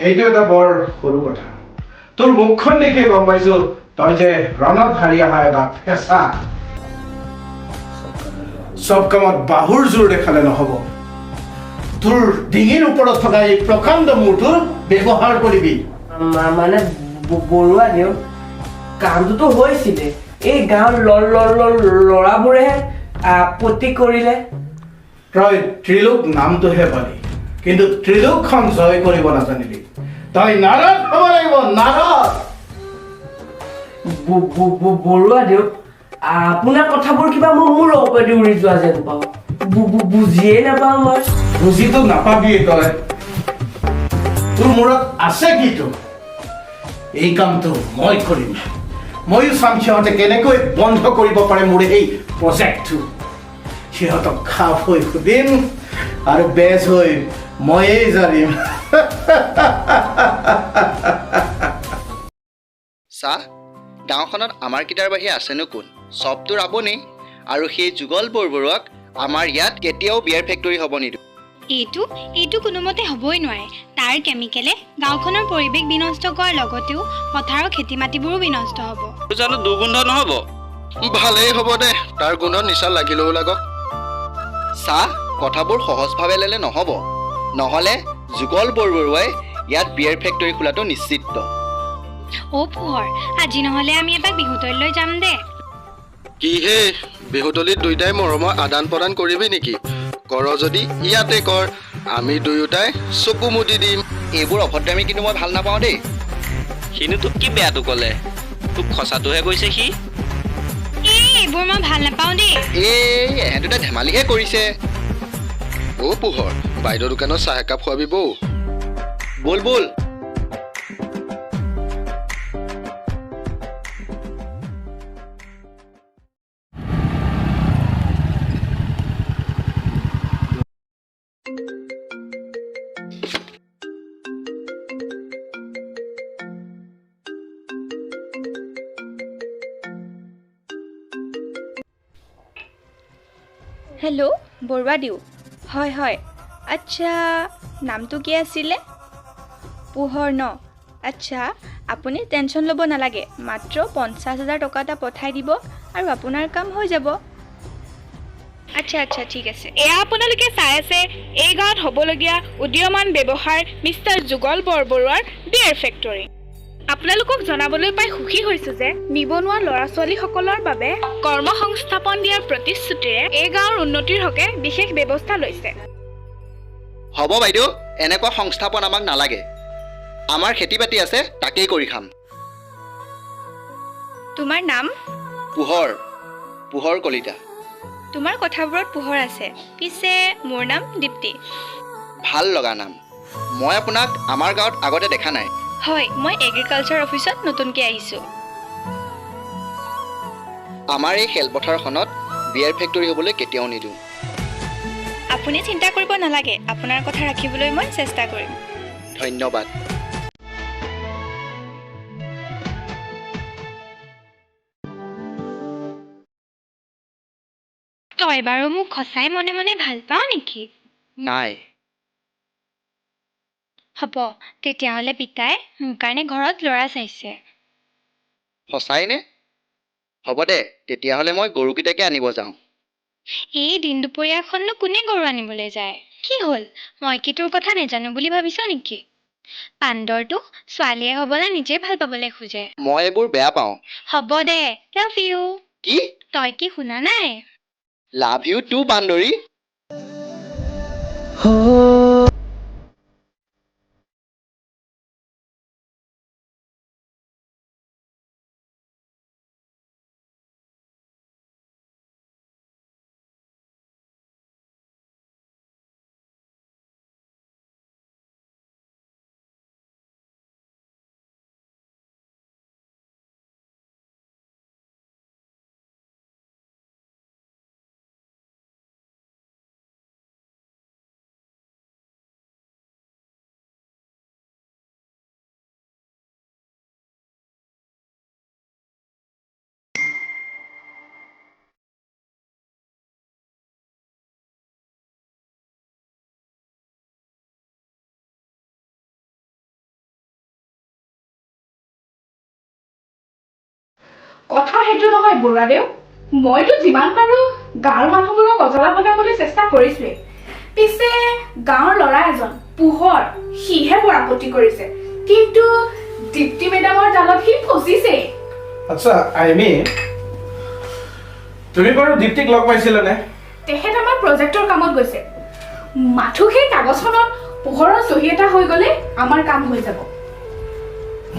এইটো এটা বৰ সৰু কথা। তোৰ মুখখন দেখি গম পাইছো তই যে ৰণত হাৰি অহা এটা ফেঁচা। চব কামত বাহুৰ জোৰ দেখালে নহ'ব, তোৰ ডিঙিৰ ওপৰত থকা এই প্ৰকাণ্ড মূৰটো ব্যৱহাৰ কৰিবি। মানে বৰুৱা দেউ, কামটোতো হৈছিলে, এই গাঁৱৰ ল'ৰাবোৰেহে আপত্তি কৰিলে। তই ত্ৰিলোক নামটোহে পালি, কিন্তু ত্ৰিলোকখন জয় কৰিব নাজানিলি। তই নাৰদ হ'ব লাগিব, নাৰদ। বৰুৱা দেউ, আপোনাৰ কথাবোৰ কিবা মোৰ মূৰৰ ওপৰেদি উৰি যোৱা যেন পাওঁ, বুজিয়ে নাপাওঁ মই। বুজিতো নাপাবিয়ে তই, তোৰ মূৰত আছে কিটো? এই কামটো মই কৰিম। ময়ো চাম সিহঁতে কেনেকৈ বন্ধ কৰিব পাৰে মোৰ এই প্ৰজেক্টটো। সিহঁতক খাপ হৈ সুধিম আৰু বেজ হৈ ময়েই জানিম। চা, গাঁওখনত আমাৰ কেইটাৰ বাহিৰে আছেনো কোন? চবতো ৰাৱণেই। আৰু সেই যুগল বৰবৰুৱাক আমাৰ ইয়াত কেতিয়াও বিয়াৰ ফেক্টৰী হ'ব নিদিওঁ। এইটো এইটো কোনোমতে হ'বই নোৱাৰে। তাৰ কেমিকেলে গাঁওখনৰ পৰিৱেশ বিনষ্ট কৰাৰ লগতেও পথাৰৰ খেতি মাটিবোৰো বিনষ্ট হ'ব। জানো দুৰ্গন্ধ নহ'ব? ভালেই হ'ব দে, তাৰ গোন্ধত নিচা লাগিলেও লাগক। চা, কথাবোৰ সহজভাৱে ল'লে নহ'ব, নহ'লে যুগল বৰবৰুৱাই ইয়াত বিয়াৰ ফেক্টৰী খোলাটো নিশ্চিত। অ' পোহৰ, আজি নহ'লে আমি এপাক বিহুতলিলৈ যাম দে। কি হে, বিহুতলিত দুয়োটাই মৰমৰ আদান প্ৰদান কৰিবি নেকি? কৰ যদি ইয়াতে কৰ, আমি দুয়োটাই চকু মুদি দিম। এইবোৰ অভদ্ৰামী কিন্তু মই ভাল নাপাওঁ দেই। সিনো তোক কি বেয়াটো ক'লে? তোক সঁচাটোহে কৈছে সি। এই এইবোৰ মই ভাল নাপাওঁ দেই। এই এহেঁত দুটাই ধেমালিহে কৰিছে। অ' পোহৰ, বাইদেউ দোকানত চাহ একাপ খোৱাবি বৌ। ব'ল ব'ল। হেল্ল' বৰুৱা দিউ, হয় হয়, আচ্ছা নামটো কি আছিলে? পোহৰ ন? আচ্ছা, আপুনি টেনশ্যন ল'ব নালাগে, মাত্ৰ 50,000 টকা এটা পঠাই দিব আৰু আপোনাৰ কাম হৈ যাব। আচ্ছা আচ্ছা, ঠিক আছে। এয়া আপোনালোকে চাই আছে এই গাঁৱত হ'বলগীয়া উদীয়মান ব্যৱসায় মিষ্টাৰ যুগল বৰবৰুৱাৰ বিয়াৰ ফেক্টৰী। আপোনালোকক জনাবলৈ পাই সুখী হৈছোঁ যে নিবনুৱা ল'ৰা ছোৱালীসকলৰ বাবে কৰ্মসংস্থাপন দিয়াৰ প্ৰতিশ্ৰুতিৰে এই গাঁৱৰ উন্নতিৰ হকে বিশেষ ব্যৱস্থা লৈছে। হ'ব বাইদেউ, এনেকুৱা সংস্থাপন আমাক নালাগে। আমাৰ খেতি বাতি আছে, তাকেই কৰি খাম। তোমাৰ নাম? পোহৰ, পোহৰ কলিতা। তোমাৰ কথাবোৰত পোহৰ আছে। পিছে মোৰ নাম দীপ্তি। ভাল লগা নাম। মই আপোনাক আমাৰ গাঁৱত আগতে দেখা নাই। হয়, মই এগ্ৰিকালচাৰ অফিচত নতুনকৈ আহিছোঁ। আমাৰ এই খেলপথাৰখনত বিয়াৰ ফেক্টৰী হ'বলৈ কেতিয়াও নিদিওঁ। আপুনি চিন্তা কৰিব নালাগে, আপোনাৰ কথা ৰাখিবলৈ মই চেষ্টা কৰিম। ধন্যবাদ। তই বাৰু মোক সঁচাই মনে মনে ভাল পাৱ নেকি? নাই। হ'ব, তেতিয়াহ'লে পিতাই মোৰ কাৰণে ঘৰত ল'ৰা চাইছে। সঁচাই নে? হ'ব দে, তেতিয়াহ'লে মই গৰুকেইটাকে আনিব যাওঁ। এই দিন দুপৰীয়াখননো কোনে গৰু আনিবলৈ যায়? কি হ'ল, মই কি তোৰ কথা নেজানো বুলি ভাবিছ নেকি? বান্দৰটো ছোৱালীয়ে হ'বলা নিজেই ভাল পাবলৈ খোজে। মই এইবোৰ বেয়া পাওঁ। হ'ব দে, লাভ you. কি? তই কি শুনা নাই? লাভ you two বান্দৰী। কথা সেইটো নহয় বৰুৱাদেউ, মইতো যিমান পাৰো গাঁৱৰ মানুহবোৰক অজলা বনাবলৈ চেষ্টা কৰিছোৱেই। পিছে গাঁৱৰ ল'ৰা এজন পোহৰ, সিহে বৰ আপত্তি কৰিছে, কিন্তু দীপ্তি মেডামৰ জালত সি ফচিছেই। আচ্ছা আইমি, তুমি বাৰু দীপ্তিক লগ পাইছিলানে? তেখেত আমাৰ প্ৰজেক্টৰ কামত গৈছে। মাথো সেই কাগজখনত পোহৰৰ চহী এটা হৈ গ'লে আমাৰ কাম হৈ যাব।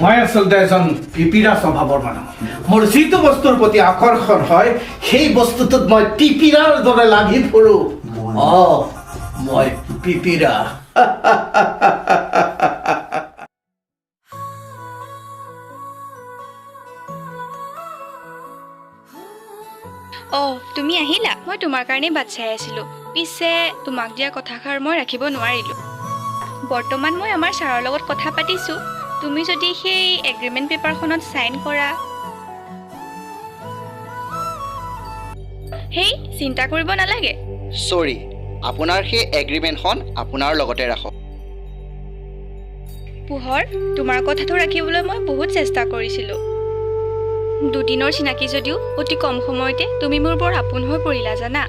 মই আচলতে এজন পিপিৰা স্বভাৱৰ মানুহ। মোৰ যিটো বস্তুৰ প্ৰতি আকৰ্ষণ হয়, সেই বস্তুটোত মই পিপিৰাৰ দৰে লাগি ফুৰো। মই পিপিৰা। অ' তুমি আহিলা, মই তোমাৰ কাৰণেই বাট চাই আছিলোঁ। পিছে তোমাক দিয়া কথাষাৰ মই ৰাখিব নোৱাৰিলোঁ। বৰ্তমান মই আমাৰ ছাৰৰ লগত কথা পাতিছোঁ। তুমি যদি সেই এগ্ৰিমেণ্ট পেপাৰখনত চাইন কৰা। সেই চিন্তা কৰিব নালাগে। চৰি, আপোনাৰ সেই এগ্ৰিমেণ্টখন আপোনাৰ লগতে ৰাখক। পোহৰ, তোমাৰ কথাটো ৰাখিবলৈ মই বহুত চেষ্টা কৰিছিলোঁ। দুদিনৰ চিনাকি যদিও অতি কম সময়তে তুমি মোৰ বৰ আপোন হৈ পৰিলা জানা।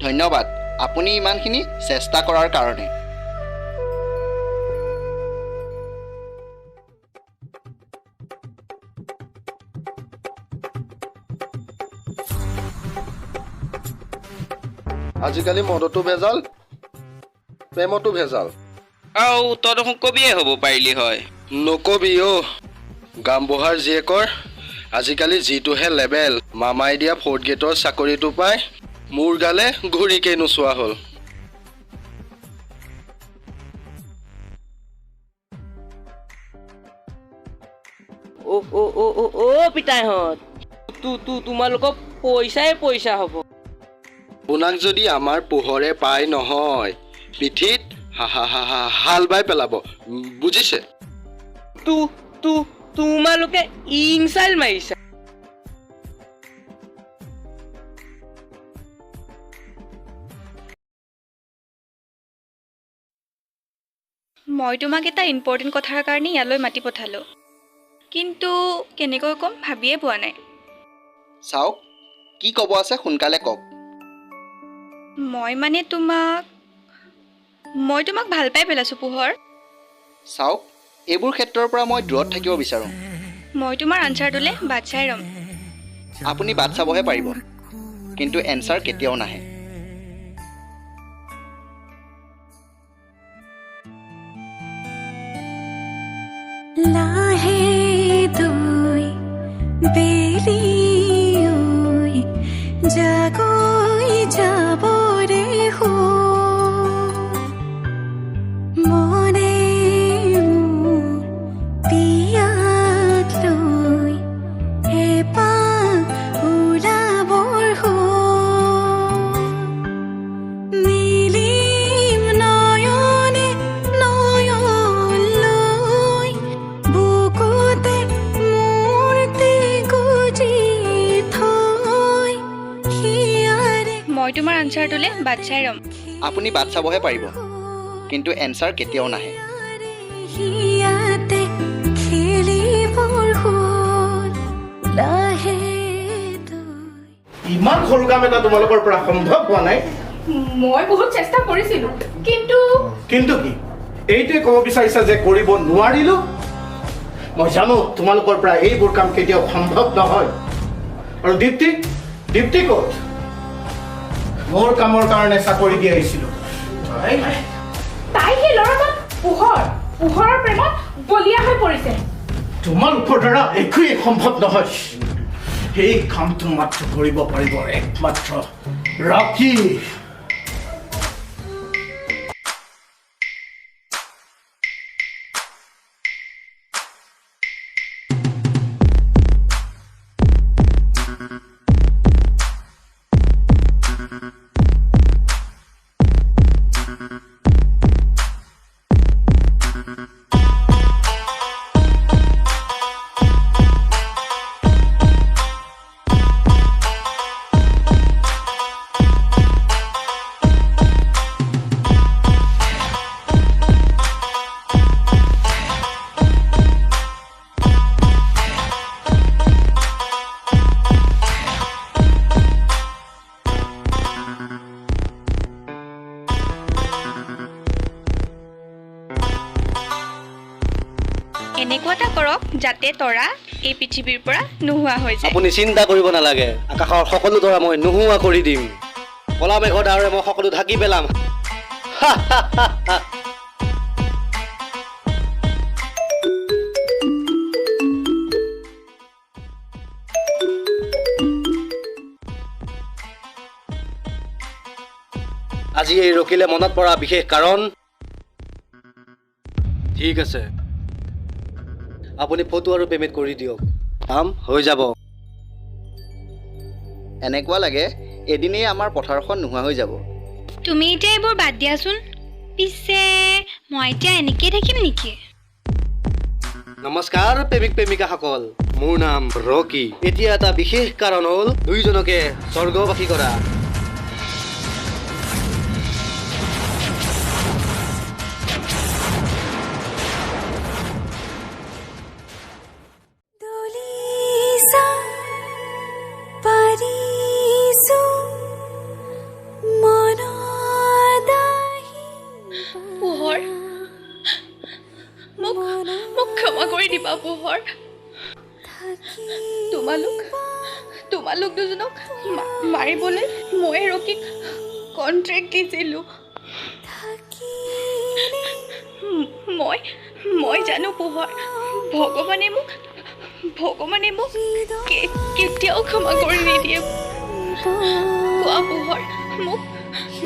ধন্যবাদ আপুনি ইমানখিনি চেষ্টা কৰাৰ কাৰণে। আজিকালি মদতো ভেজাল, প্ৰেমতো ভেজাল। আৰু তই দেখোন কবিয়ে হ'ব পাৰিলি হয়। নকবি অ', গামবুঢ়াৰ জীয়েকৰ আজিকালি যিটোহে লেবেল, মামাই দিয়া ফ'ৰ্থ গ্ৰেডৰ চাকৰিটো পাই মোৰ গালে ঘূৰিকেই নোচোৱা হ'ল। অ' অ' অ' অ' অ' পিতাইহঁত, তোমালোকৰ পইচাই পইচা হ'ব। আপোনাক যদি আমাৰ পোহৰে পায় নহয়, পিঠিত হাল বাই পেলাব, বুজিছে? তোমালোকে ইনচাইল মাৰিছা। মই তোমাক এটা ইম্পৰ্টেণ্ট কথাৰ কাৰণে ইয়ালৈ মাতি পঠালোঁ, কিন্তু কেনেকৈ ক'ম ভাবিয়ে পোৱা নাই। চাওক, কি ক'ব আছে সোনকালে কওক। মই মানে তোমাক, মই তোমাক ভাল পাই পেলাইছোঁ পোহৰ। চাওক, এইবোৰ ক্ষেত্ৰৰ পৰা মই দূৰত থাকিব বিচাৰোঁ। মই তোমাৰ আনচাৰটোলৈ বাট চাই ৰ'ম। আপুনি বাট চাবহে পাৰিব, কিন্তু এনচাৰ কেতিয়াও নাহে। লাহে দুই বেলি জাগৈ যাবৰে মনে মোৰ পিয়াক লৈ এপাক ওলাবৰ মিলিম নয়নে নয়ন লৈ বুকুতে মূৰ্তি গুজি থৈ হিয়াৰে। মই তোমাৰ আনচাৰটোলৈ বাট চাই ৰ'ম। আপুনি বাট চাবহে পাৰিব, কিন্তু এনচাৰ কেতিয়াও নাহে। হিয়াতে খেলিবৰ হ'ল লাহে ইমান সৰু কাম এটা তোমালোকৰ পৰা সম্ভৱ হোৱা নাই। মই বহুত চেষ্টা কৰিছিলোঁ, কিন্তু কিন্তু কি এইটোৱে ক'ব বিচাৰিছা যে কৰিব নোৱাৰিলোঁ? মই জানো তোমালোকৰ পৰা এইবোৰ কাম কেতিয়াও সম্ভৱ নহয়। আৰু দীপ্তি, দীপ্তি ক'ত? মোৰ কামৰ কাৰণে চাকৰি দি আহিছিলোঁ। তাই সেই ল'ৰাজন পোহৰ, পোহৰৰ প্ৰেমত বলিয়া হৈ পৰিছে। তোমালোকৰ দ্বাৰা একোৱেই সম্ভৱ নহয়। সেই কামটো মাত্ৰ কৰিব পাৰিব একমাত্ৰ ৰকি। এনেকুৱা এটা কৰক যাতে তৰা এই পৃথিৱীৰ পৰা নোহোৱা হৈ যায়। আপুনি চিন্তা কৰিব নালাগে, আকাশৰ সকলো তৰা মই নোহোৱা কৰি দিম। কলা মেঘৰ ডাৱৰে মই সকলো ঢাকি পেলাম। আজি এই ৰকিলে মনত পৰা বিশেষ কাৰণ। ঠিক আছে, আপুনি ফটো আৰু পে'মেণ্ট কৰি দিয়ক, কাম হৈ যাব। এনেকুৱা লাগে এদিনেই আমাৰ পথাৰখন নোহোৱা হৈ যাব। তুমি এতিয়া এইবোৰ বাদ দিয়াচোন। পিছে মই এতিয়া এনেকেই থাকিম নেকি? নমস্কাৰ প্ৰেমিক প্ৰেমিকাসকল, মোৰ নাম ৰকি। এতিয়া এটা বিশেষ কাৰণ হ'ল দুয়োজনকে স্বৰ্গবাসী কৰা। দলিচা পাৰিছো মনদাহি। পোহৰ, মোক মোক ক্ষমা কৰি দিবা পোহৰ। তোমালোক তোমালোক দুজনক মাৰিবলৈ মই ৰকিক কণ্ট্ৰেক্ট দিছিলোঁ। মই মই জানো পোহৰ, ভগৱানে মোক কেতিয়াও ক্ষমা কৰি নিদিয়ে। কোৱা পোহৰ, মোক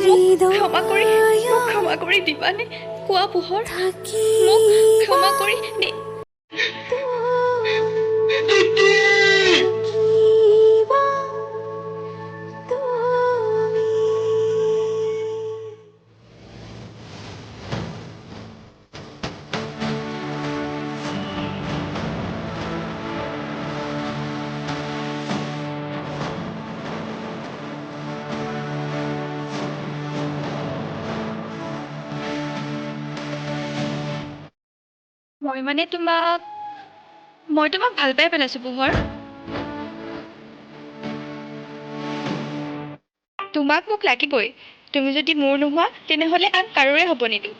মোক ক্ষমা কৰি দিবানে? কোৱা পোহৰ, মোক ক্ষমা কৰি নি। থাকিবা তুমি। মই মানে তোমাক মই তোমাক ভাল পাই পেলাইছোঁ পোহৰ। তোমাক মোক লাগিবই। তুমি যদি মোৰ নোহোৱা তেনেহ'লে আন কাৰোৰে হ'ব নিদিওঁ।